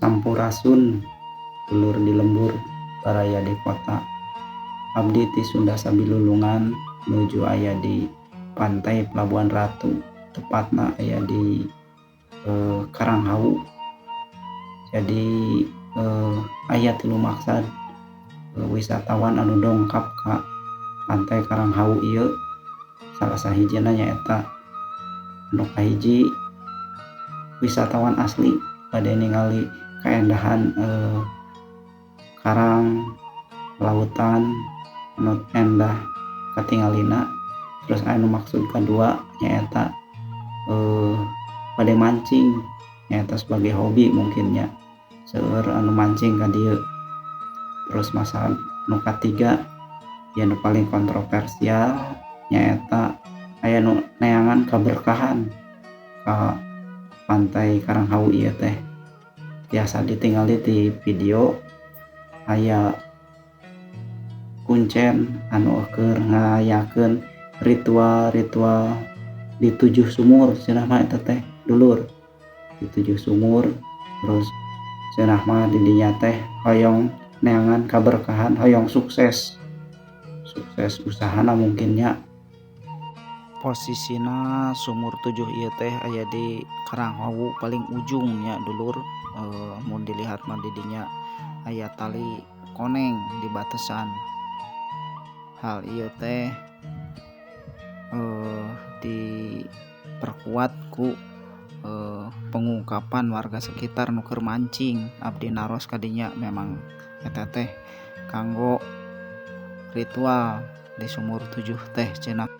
Sampurasun, dulur di lembur, baraya di kota. Abdi ti Sunda Sabilulungan nuju aya di pantai Pelabuhan Ratu, tepatna aya di Karanghawu. Jadi aya tilu maksad wisatawan anu dongkap ka pantai Karanghawu ieu. Salah sahijina nyaeta anu kahiji, wisatawan asli bade ningali kaendahan karang lautan anu endah katingalina. Terus anu maksud kedua nyaeta bade mancing, nyaeta sebagai hobi mungkin nya, seueur anu mancing ka dieu. Terus masa nu katiga ya, nu paling kontroversial, nyaeta aya nu neangan kaberkahan ka pantai Karanghawu ieu teh. Tiasa ditingali di video, aya kuncen anu keur ngayakeun ritual-ritual di tujuh sumur cenah mah eta teh, dulur, di tujuh sumur. Terus cenah mah di dinya teh hoyong neangan kaberkahan, hoyong sukses, sukses usahana mungkin nya. Posisina sumur tujuh ieu teh aya di Karanghawu paling ujung nya, dulur. Mun dilihat mah di dinya aya tali koneng di batasan. Hal ieu teh diperkuat ku pengungkapan warga sekitar nu keur mancing. Abdi naros ka dinya, memang eta teh kanggo ritual di sumur tujuh teh cenah.